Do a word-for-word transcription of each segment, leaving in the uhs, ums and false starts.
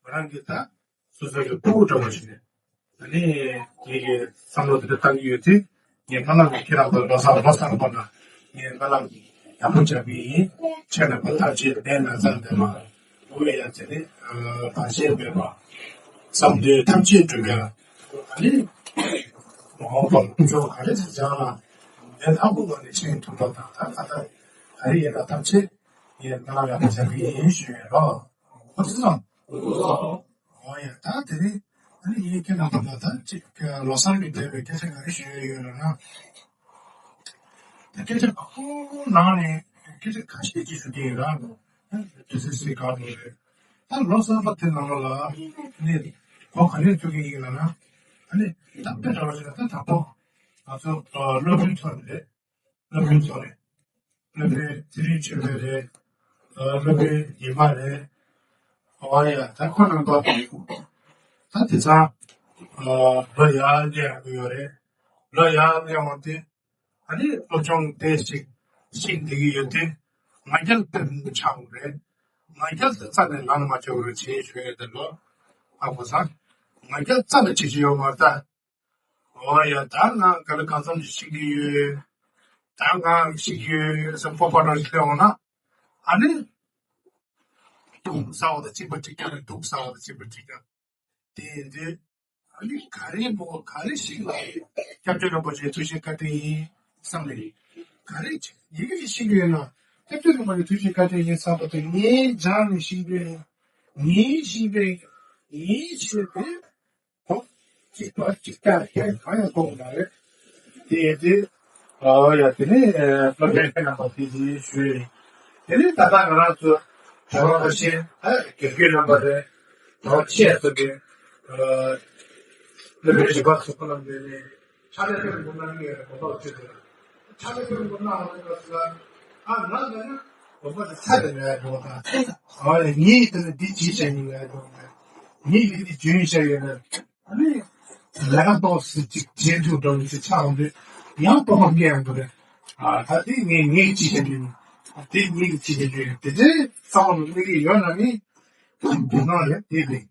ང་རང་གི་ད་སོ་སོ་གི་སྤུ་གུ་འདྲ་བོ་ཞིག་རེད། ད་ནི་ངེད་ཀྱི་བསམ་བློ་དེ་འདྲ་བཏང་གི་ཡོད་དུས། ངས་སྨོན་ལམ་ཁྱེད་རང་ཚོ་ལོ་གསར་ལོ་གསར་པ་ན་ངས་སྨོན་ལམ་ཡག་པོ་བརྒྱབ་པ་ཡིན། ཁྱེད་རྣམ་པ་ཐམས་ཅད་བདེ་ན་ཚ་བདེ་མ་འོ་ཡ་ཚེ་ནི་བར་ཆད་མེད་པ་བསམ་དོན་ཐམས་ཅད་འགྲུབ་པ། ད་ནི་མ་འོངས་པར་ཀུན་སློང་ག་རེ་ཞིག་བྱང་ལ་འདི་ལྷག་པོ་ངང་ནས་ཕྱིན་ཐུབ་པ་དང་ད་ད་ལྟ་ག་རེ་ཡིན་ན་ཐམས་ཅད་ངས་སྨོན་ལམ་ཡག་པོ་བརྒྱབ་པ་ཡིན་ཞུ་ཡ་རོགས། ཨོ་ཙི་ཙང་། ཨོ་ཡ་ད་དེ་རིང་ཨ་ནི་ངས་ཁྱེད་རྣམ་པ་ལ་ད་ཅིག་ལོ་གསར་གྱི་འབྲེལ་བའི་སྐད་ཆ་ག་རེ་ཞུ་ཡ་ཡོད་ལབ་ན། ད་སྐད་ཆ་ཁོ་ནང་ནས་སྐད་ཆ་ཁ་ཤས་ཅིག་ཞུ་གི་ཡིན་ར། དུས་ཚོད་སྲིད་ག་རེ་རེད། ད་ལོ་གསར་པ་དེ་ནང་ལོགས་ལ་ནི་གོ་ག་ནས་ཐུག་གི་ཡིན་ལབ་ན། ཨ་ནི་ད་དཔེ་འདྲ་བ་ཞིག་ད་དང་པོ་ང་ཚོ་སློབ་ཕྲུག་ཚོ་རེད། སློབ་དཔོན་ཚོ་རེད། སློབ་དཔོན་ཚེ་རིང་ཆོས་འཕེལ་རེད། སློབ་དཔོན་ཉི་མ་རེད། ཨོ་ཡ་ད་ཁོ་རྣམ་པ་ད་དེ་ཚང་ལོ་ཡར་སླེབས་ཡོང་གི་ཡོད་རེད། ལོ་ཡར་སླེབས་ཡོང་དུས་ཨ་ནི་སློབ་སྦྱོང་དེ་ཞིག་ཤེས་བསྡད་ཀྱི་ཡོད་དུས་ང་རྒྱལ་དཔེ་མང་པོ་ཆགས་ཡོད་རེད། ང་རྒྱལ་དེ་རྩ་ནས་ལངས་མ་ཆོག་རེད་ཅེས་ཞུ་ཡས་དེ་ལོ་ཨ་ཁོ་ཚང་ང་རྒྱལ་རྩ་ནས་བྱེད་ཀྱི་ཡོད་མ་རེད་ད། ཨོ་ཡ་ད་ང་ག་ལ་གང་འཚམ་ཞིག་ཤེས་ཀྱི་ཡོད། ད་ང་ཤེས་ཀྱི་ཡོད་ཟེར་སྤོབས་པ་རང་ཞིག་སླེབས་འོང་ན། ཨ་ནི། དུག་ཟ་བ་དང་གཅིག་པ་གཅིག་རྐྱང་རེད། དུག་ཟ་བ་དང་གཅིག་པ་གཅིག་རྐྱང་། དེ་ཡིན་དུས། ཨ་ནི་ག་རེ་མོ་ག་རེ་ཤེས་ལ། སྐྱབས་རྗེ་རིན་པོ་ཆེའི་ཐུགས་བཞེད་བཀའ་དྲིན་ཡིན་བསམ་ནས། ག་རེ་ཡི་གེ་ཞིག་ཤེས་ཀྱི་ཡོད་ན། སྐྱབས་རྗེ་རིན་པོ་ཆེའི་ཐུགས་བཞེད་བཀའ་དྲིན་ཡིན་བསམ་པ་དང་ངའི་སྦྱངས་ནས་ཤེས་ཀྱི་ཡོད། ངའི་ཤེས་ཀྱི་ཡོད། ངའི་ཤེས་ཀྱི་ཡོད། ཁོ་གཅིག་པ་གཅིག་རྐྱང་རྐྱང་གང་ཡང་གོ་མ་རེད། དེ་ཡིན་དུས། ཨོ་ཡ་དེ་ནས་སློབ་དཔོན་ཁྱེད་རྣམ་པ་དེ་དེ་ཞུས་རེད། དེ་ནས་ད་ལྟ་ང་རང་ཚོ་གྲྭ་པ་ཁ་ཤས་ཨ་དགེ་རྒན་རྣམ་པ་རེད། གྲྭ་པ་ཆེ་ཚོ་གི་སློབ་དཔོན་རིག་པ་ཚོ་ཁོ་རྣམས་དེ་ནས་ཕྱག་ལས་ཕེབས་དགོས་ན་ངས་གོ་སྐབས་བྱེད་དགོས། ཕྱག་ལས་ཕེབས་དགོས་ན་ང་ཚོ་ལ་ཨ་ང་ལ་ན་གོ་སྐབས་དེ་ཚད་དེ་ལས་དགོས་ད། ཨ་ངས་དེ་ནས་འདི་བྱེད་བྱ་ཡིན་ལས་དགོས་ད། ངས་འདི་འདི་བྱོས་བྱ་ཡོད་ན། ཨ་ནི། ལས་ཀ་ཏོག་ཙམ་ཅིག་བྱེད་ཐུབ་འགྲོ་མི་ཚེ་ཆགས་འོང་དུས་ཡང་སྤོབས་པ་སྐྱེ་ཡོང་གི་རེད། ཨ་ད་དེ་ངས་ངས་ཅི་བྱེད་དུས། དེ་ངས་ཅི་བྱེད་དུས་དེ་ཚེ་གཙང་མ་ལ་དམིགས་ཡོད་ན་ནི། དེ་ནང་ཡང་དེ་རེད།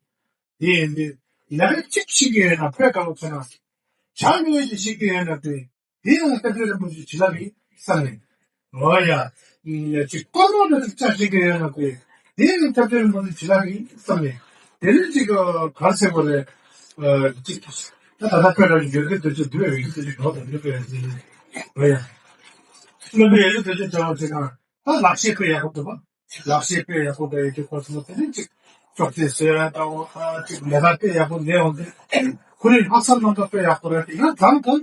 དེ་ཡིན་དུས་ལས་ཀ་གཅིག་བྱེད་ཀྱི་ཡོད་ན་དཔེ་དགའ་བོ་ཚོ་ན། བྱ་མི་ཡོད་ཅིག་བྱེད་ཀྱི་ཡོད་ན་དེ། དེ་ཡང་སྐྱབས་རྗེ་རིན་པོ་ཆེ་བྱིན་རླབས་ཡིན་བསམ་ནས། འོ་ཡ། ཅིག་ལྐོག་ལོག་ཏུ་ཅིག་བཅར་ཤེས་ཀྱི་ཡོད་ན་དེ། དེ་ཡང་སྐྱབས་རྗེ་རིན་པོ་ཆེ་བྱིན་རླབས་ཡིན་བསམ་ནས། དེ་ནས་ཅིག་ག་རེ་ཟེར་དགོས་རེད། ཅིག་ད་ད་ལྟ་དཔེ་རང་ཡོད་གི་དུས་ཚོད་དུས་ཡོད་གི་དུས་ཚོད་འགྲོ་དང་འགྲོ་གི་ཡོད་ཟེར་ནས། འོ་ཡ། སློབ་དཔོན་ཡོད་གི་དུས་ཚོད་འགྲོ་བ་ཅིག་གང་ད་ལག་ཤེས་དཔེ་ཡག་པོ་འདུག་བ། ལག་ཤེས་དཔེ་ཡག་པོ་འདྲ་ཡོད་དུས་ཁོ་ཚོ་དེ་ནས་ཅིག་ཅོག་ཙེ་བཟོས་ཡ་དང་ཅིག་ལས་ཀ་དཔེ་ཡག་པོ་ལས་འོང་དུས་ཁོ་རའི་ལྷག་བསམ་རྣམ་དག་དཔེ་ཡག་པོ་རེད་དེ་ཡང་དང་དུ་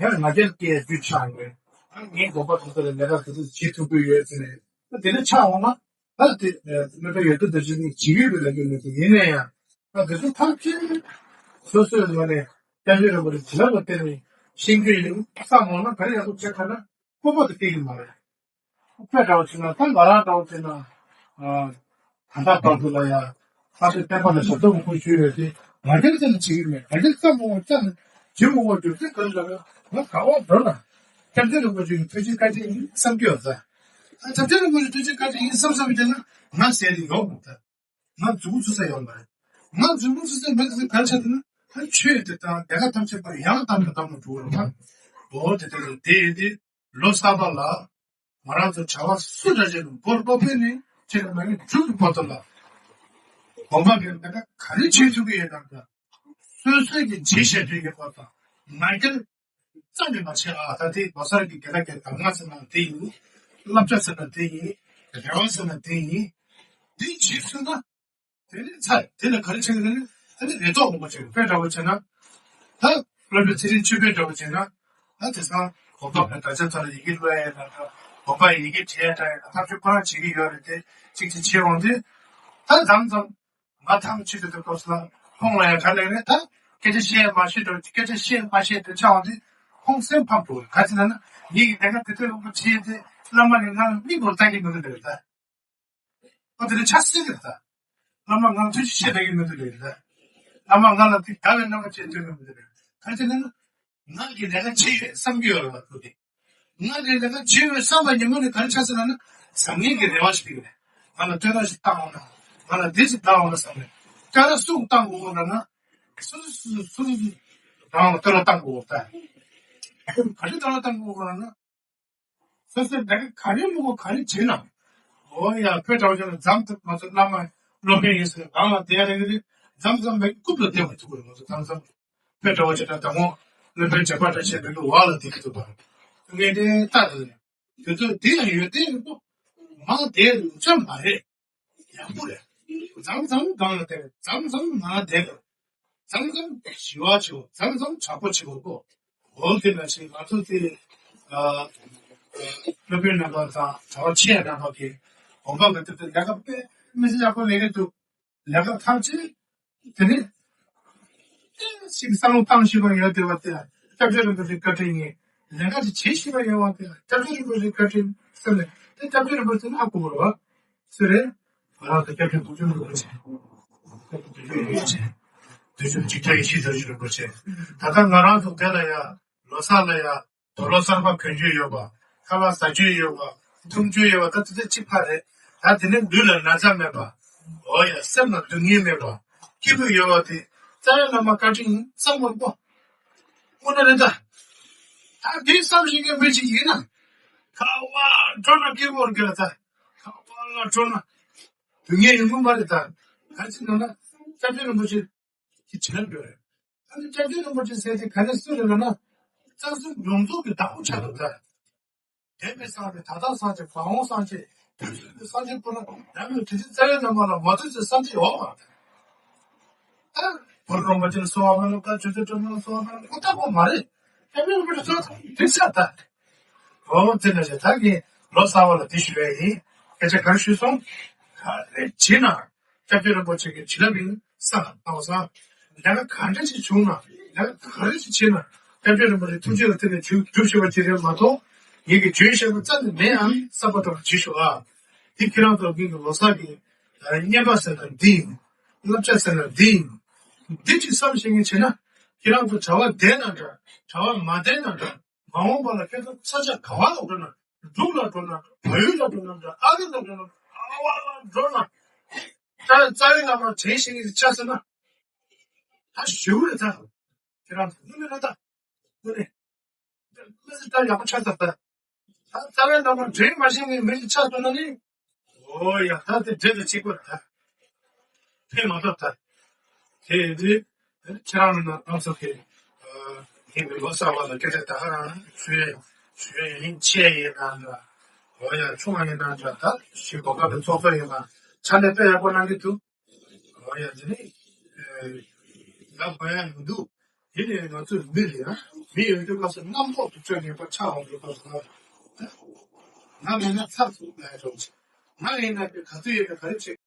ཡང་ང་རྒྱལ་སྐྱེ་རྒྱུ་ཆགས་ཡོད། ཨ་ངའི་དགོན་པ་དེ་ཚོ་ལ་ལས་ཀ་དེ་ཚོ་བྱེད་ཐུབ་ཀྱི་ཡོད་ཟེར་ནས་དེ་འདྲ་ཆགས་འོང་ན་ད་དེ་སློབ་གྲྭ་ཡོད་དུས་དེ་ཚོ་ནི་བྱེད་ཡུལ་དུ་ལ་རྒྱུ་མེད་དེ་ཡིན་ན་ཡང་ད་དེ་ཚོ་ཐམས་ཅད་སོ་སོའི་ངོས་ནས་སྐྱབས་རྗེ་རིན་པོ་ཆེ་བྱིན་རླབས་ལ་བརྟེན་ནས་ཤེས་རྒྱུ་ཡིན་བསམ་འོང་ན་ག་རེ་ཡག་པོ་བྱེད་ཐུབ་ན། སྤོབས་པ་དེ་སྐྱེ་གི་མ་རེད། དཔེ་འདྲ་བོ་བྱས་ན་ད་ང་རང་འདྲ་བོ་བྱས་ན། ད་ལྟ་བར་དུ་ལ་ཡ། ས་དེ་བསྟན་པ་ལ་ཞབས་ཏོག་མང་པོ་ཞུས་ཡོད་དེ་ང་རྒྱལ་ཙམ་ལ་བྱེད་ཀྱི་མེད། ང་རྒྱལ་ཙམ་མང་པོ་ཙམ་བྱེད་མང་པོ་རྒྱུ་མཚན་ག་རེ་ལབ་ན་ང་ག་བ་འགྲོ་ན། སྐྱབས་རྗེ་རིན་པོ་ཆེ་གི་ཐུགས་རྗེ་བཀའ་དྲིན་ཡིན་བསམ་གྱི་ཡོད་ས། ཨ་སྐྱབས་རྗེ་རིན་པོ་ཆེ་ཐུགས་རྗེ་བཀའ་དྲིན་ཡིན་བསམ་བསམ་བྱས་ན་ང་ཟེར་དེ་ཡོང་མི་ཐུབ། ང་མཛུབ་མོ་ཚུགས་ས་ཡོད་མ་རེད། ང་མཛུབ་མོ་ཚུགས་ས་མེད་ཚེ་ག་རེ་བྱ་ཐུབ་ན་ད་ཆོས་དེ་དང་ལས་ཀ་ཐམས་ཅད་པར་ཡང་དམ་དུ་བསྡམས་ནས་འགྲོ་བར་བྱ། འོ་དེ་ལྟར་དེ་ཡིན་དུས་ལོ་གསར་པ་ལ་ང་རང་ཚོ་བྱ་བ་སུ་འདྲ་བྱས་ནས་བོར་སློབ་དཔོན་ནས་ཁྱེད་ཀྱི་མ་ནི་མཇུག་གི་བར་དུ་ལ་དགོན་པ་གི་ལས་ཀ་ག་རེ་བྱེད་ཐུབ་ཀྱི་ཡོད་དམ་ད་སོ་སོའི་གི་བྱེད་བཞིན་པའི་གི་བར་དང་ང་རྒྱལ་རྩ་ནས་མ་བྱེད་ཨ། ད་དེ་ལོ་གསར་གྱི་དགེ་ལགས་ཀྱི་གདམས་ངག་ཟེར་ན་དེ་ཡིན། བསླབ་བྱ་ཟེར་ན་དེ་ཡིན། རེ་བ་ཟེར་ན་དེ་ཡིན། དེ་བྱེད་ཚུལ་ན་དེ་ནི་ཚར་དེ་ལ་ག་རེ་བྱེད་ཀྱི་རེད། ཨ་ནི་རེ་དོགས་མང་པོ་བྱེད་དཔེ་འདྲ་བོ་བྱས་ན། ད་སློབ་དཔོན་ཚེ་རིང་ཆོས་འཕེལ་འདྲ་བོ་བྱས་ན། ད་དེང་སང་གོ་སྐབས་ལ་ད་ཆ་ཚར་ཡི་གེ་ཀློག་ཡ་ཡིན་ན་འདྲ། གོ་པ་ཡི་གེ་བྲིས་ཡ་འདྲ་ཡིན་ན་ཐག་གཅོད་ཁོ་རང་བྱེད་ཀྱི་ཡོད་རེད་དེ་གཅིག་གཅིག་བྱེད་འོང་དུས། ད་མཚམས་མཚམས། ང་ཐང་ཆུ་དེ་ཚོ་ཏོག་ཙམ་ཁོང་ལ་ཡང་ག་ལེགས་རེད་ད། སྐད་ཆ་བཤད་མ་ཤེས་འགྲོ་སྐད་ཆ་བཤད་མ་ཤེས་དེ་ཆགས་འོང་དུས་ཁོང་སེམས་ཕམ་འགྲོ་ག་ཅི་ལབ་ན་ངེད་ཀྱི་ལས་ཀ་དེ་ཚོའི་དབུ་ཁྲིད་དེ་བླ་མ་ནི་ང་ལ་མིག་ནོར་བལྟ་གི་མི་འདུག་ལབ་རེད་ད། ཨ་དེ་ནི་ཆ་སྲིད་རེད་ད། བླ་མ་ང་ལ་ཐུགས་རྗེ་ཆེ་ལབ་ཀྱི་མི་འདུག་ལབ་རེད་ད། བླ་མ་ང་ལ་དེ་དགའ་བའི་རྣམ་པ་ཅིག་སྟོན་གྱི་མི་འདུག་ལབ་རེད་ག་ཅི་ལབ་ན། ང་གི་ལས་ཀ་བྱེད་ཡོད་བསམ་གྱི་ཡོད་རེད་བ་ཁོ་དེ། ང་གི་ལས་ཀ་བྱེད་ཡོད་བསམ་པ་ཉིན་མོ་ནས་ག་རེ་ཆགས་ཟེར་ན་ནི་བཟང་ངན་གྱི་རེ་བ་ཞིག་ཡོད་རེད། ང་ལ་བསྟོད་ར་ཞིག་བཏང་འོང་ན། ང་ལ་འདི་ཞིག་བཏང་འོང་ན་བསམ་རེད། བསྐྱར་གསོ་བཏང་དགོས་ན་ན། སོ་སོ་སོ་སོ་རང་ལ་བསྟོད་ར་བཏང་དགོས་ད། ག་རེ་བསྟོད་ར་བཏང་དགོས་ན་ན། སོ་སོའི་ལས་ཀ་ག་རེ་མི་དགོས་ག་རེ་བྱེད་ན། འོ་ཡ་བོད་འདྲ་བོ་ཅིག་ལ་མཚམས་དུ་ང་ཚོ་བླ་མ་སློབ་དཔོན་ཡིན་ཟེར་གང་ལ་བསྡད་རེད་གི་རེད། མཚམས་མཚམས་མེད་རྐུབ་ལ་བསྡད་པ་ཐུག་གི་རེད། ང་ཚོ་མཚམས་མཚམས་བོད་འདྲ་བོ་ཅིག་ལ་དང་པོ་སློབ་དཔོན་རྗེ་དཔལ་གྲགས་ཆེན་དེ་ཚོ་འོག་ལ་བསྡད་ཀྱི་འདུག་པ། ངས་དེ་ལྟ་དུས་དེ་ཚོ་དེ་ཡང་ཡོད་དེ་ཡོད་པོ་མང་བསྡད་འདུག་ཅམ་མ་རེད། ཡག་པོ་རེད། མཚམས་མཚམས་སྒང་ལ་བསྡད། མཚམས་མཚམས་ནང་བསྡད། མཚམས་མཚམས་ཞི་བ་བྱེད། མཚམས་མཚམས་དྲག་པོ་བྱེད་དགོས་གོ། འོ་དེ་ལ་ཞིག་ང་ཚོ་དེ་ཨ་སློབ་དཔོན་རྣམ་པ་དང་གྲྭ་པ་ཆེ་རྣམ་པ་གི་དགོངས་པ་གི་དེ་དེ་ལས་ཀ་དཔེ་མི་སྲིད་ཡག་པོ་ལས་ཀྱི་འདུག་ལས་ཀ་ཐམས་ཅད་དེ་ནི་ཞིག་བསམ་བློ་བཏང་ཤེས་པ་ཡོད་དེ་བ་དེ་སྐྱབས་རྗེ་རིན་པོ་ཆེའི་བཀའ་དྲིན་ཡིན། ལས་ཀ་དེ་བྱེད་ཤེས་པ་ཡོད་བ་དེ་སྐྱབས་རྗེ་རིན་པོ་ཆེའི་བཀའ་དྲིན་ཟེར་ནས་དེ་སྐྱབས་རྗེ་རིན་པོ་ཆེ་ལ་ཨ་གོ་བ་རེད་བ། སུ་རེད། ང་རང་ཚོ་སྐྱབས་རྗེ་དགེ་འདུན་རིན་པོ་ཆེ། སྐྱབས་རྗེ་དགེ་འདུན་རིན་པོ་ཆེ། དུས་གསུམ་འཇིག་རྟེན་ཡེ་ཤེས་རྡོ་རྗེ་རིན་པོ་ཆེ། ད་ལྟ་ང་རང་ཚོ་དེ་ལ་ཡ་ལོ་གསར་ལ་ཡ་དུག་ལོག་གསར་པ་གོན་རྒྱུ་ཡོད་པ། ཁ་ལག་ཟ་རྒྱུ་ཡོད་པ། འཐུང་རྒྱུ་ཡོད་པ། ད་དེ་ཚོ་གཅིག་ཕ་རེད། ད་དེ་ནས་ལུས་ལ་ན་ཚ་མེད་པ། འོ་ཡ་སེམས་ལ་སྡུག་བསྔལ་མེད་པ། སྐྱིད་པོ་ཡོད་པ་དེ་རྩ་བའི་བླ་མ་བཀའ་དྲིན་ཡིན་བསམ་དགོས་པ། དངོས་གནས་རེད་ད། ད་དེ་བསམ་ཤེས་མཁན་མི་ཅིག་ཡིན་ན། ཁ་བ་འགྲོ་ན་སྐྱིད་པོ་རེད་ལ་ད། ཁ་བ་ལ་འགྲོ་ན། སྡུག་བསྔལ་ཡོང་གི་མ་རེད་ད། ག་ཅི་ན་ན། སྐྱབས་རྗེ་རིན་པོ་ཆེ་གི་བྱིན་རླབས་ཡོད་རེད། ཨ་ནི་སྐྱབས་རྗེ་རིན་པོ་ཆེ་ཟེར་དེ་ག་ནས་སུ་རེད་ལབ་ན། སྐྱབས་སུ་མྱོང་ཚོར་གྱི་བདག་པོ་ཆགས་འདུག་ད། འདས་པའི་སངས་རྒྱས། ད་ལྟ་སངས་རྒྱས། འབངས་སངས་རྒྱས། དུས་གསུམ་གྱི་སངས་རྒྱས་པོ་ལ་ཡང་མི་དེ་ཚེ་རྩ་བའི་བླ་མ་ལ་མ་ཐུག་ཚེ་སངས་རྒྱས་ཡོང་མ་རེད། ད་བུ་རོང་པ་ཅན་གསོལ་བ་མེད་ལ་ད་ཆུ་ཚོད་དྲུག་མ་གསོལ་བ་མེད་ལ་ཁོ་ཐག་པོ་མ་རེད། ཨ་མི་རོ་པ་ཅན་གསོལ་བ་དེ་ཚ་ད། འོ་དེ་ལ་ཞེ་ད་གི་ལོ་གསར་བ་ལ་དེ་ཞུ་ཡ་ཡིན། སྐད་ཆ་ག་རེ་ཞུས་སོང་། ག་རེ་བྱེད་ན། སྐྱབས་རྗེ་རིན་པོ་ཆེ་གི་བྱིན་རླབས་ཡིན་བསམ་ལ་བཏང་བ་སང་། ལས་ཀ་ག་འདྲ་ཞིག་བྱུང་ན། ལས་ཀ་ག་རེ་ཞིག་བྱས་ན། སྐྱབས་རྗེ་རིན་པོ་ཆེ་ཐུགས་རྗེ་ལ་བརྟེན་ནས་བྱུང་སྒྲུབ་ཤེས་པ་ཅིག་རེད་མ་གཏོགས། ངེད་ཀྱིས་བརྗོད་ཤེས་པ་རྩ་ནས་མེད་ཨང་བསམ་པ་འདྲ་བ་བྱེད་ཤོག་ཨ། འདི་ཁྱེད་རང་ཚོ་ངེད་ཀྱི་ལོ་གསར་གྱི་བརྙན་པར་ཟེར་ན་འདི་ཡིན། བསླབ་བྱ་ཟེར་ན་འདི་ཡིན། འདི་ཅིག་བསམ་ཤེས་མཁན་བྱས་ན། ཁྱེད་རང་ཚོ་གྲྭ་པ་བསྡད་ན་འདྲ། གྲྭ་པ་མ་བསྡད་ན་འདྲ། མ་འོངས་པ་ལ་ཁྱེད་ཚོ་ས་ཆ་ག་བ་ལ་འགྲོ་ན། འབྲུག་ལ་འགྲོ་ན་འདྲ། བལ་ཡུལ་ལ་འགྲོ་ན་འདྲ། ཨ་རི་ལ་འགྲོ་ན་འདྲ། ག་བ་ལ་འགྲོ་ན། ད་རྩ་བའི་བླ་མ་དྲན་ཤེས་ཀྱི་ཆ་ཟེར་ན། ད་ཞེ་པོ་རེད་ད། ཁྱེད་རང་ཚོ་དངོས་གནས་རེད་ད། དངོས་གནས། མི་ཚེ་ད་ཡག་པོ་ཆགས་ཚར་ད། ད་རྩ་བའི་བླ་མ་དྲན་མ་ཤེས་ཀྱི་མི་ཞིག་ཆགས་སོང་ན་ནི། འོ་ཡ་ད་དེ་འདྲེ་དང་གཅིག་པ་རེད་ད། ཕན་མ་ཐོགས་ད། དེ་ཡིན་དུས། ཁྱེད་རང་ནང་ཚོ་གི། ངེད་ཀྱི་ལོ་གསར་བ་ལ་སྐད་ཆ་ད་ག་རང་ཞུ་ཡས་ཞུ་ཡས་ཡིན། ཆེ་ཡིན་ན་འདྲ། འོ་ཡ་ཆུང་བ་ཡིན་ན་འདྲ། ད་ཞིག་གོ་སྐབས་དེ་ཚོགས་པ་ཡིན་ན་ཕྱག་ལས་དཔེ་ཡག་པོ་གནང་གི་འདུག་འོ་ཡ་དེ་ནི། ལབ་དགོས་ཡ་མི་འདུག་དེ་ནི་ང་ཚོའི་མི་རེད་ཨ། མི་ཡོད་དུས་སྐབས་སུ་རྣམ་རྟོག་ཏུ་བཅོས་ངེས་པ་ཆགས་འོང་དུས་སྐབས་སུ་ང་། ང་མེད་ན་ཚར་ཚུགས་མེད་རོགས། ང་ཡིན་ན་ག་ཚོད་ཡོད་ན་ག་རེ་བྱེད།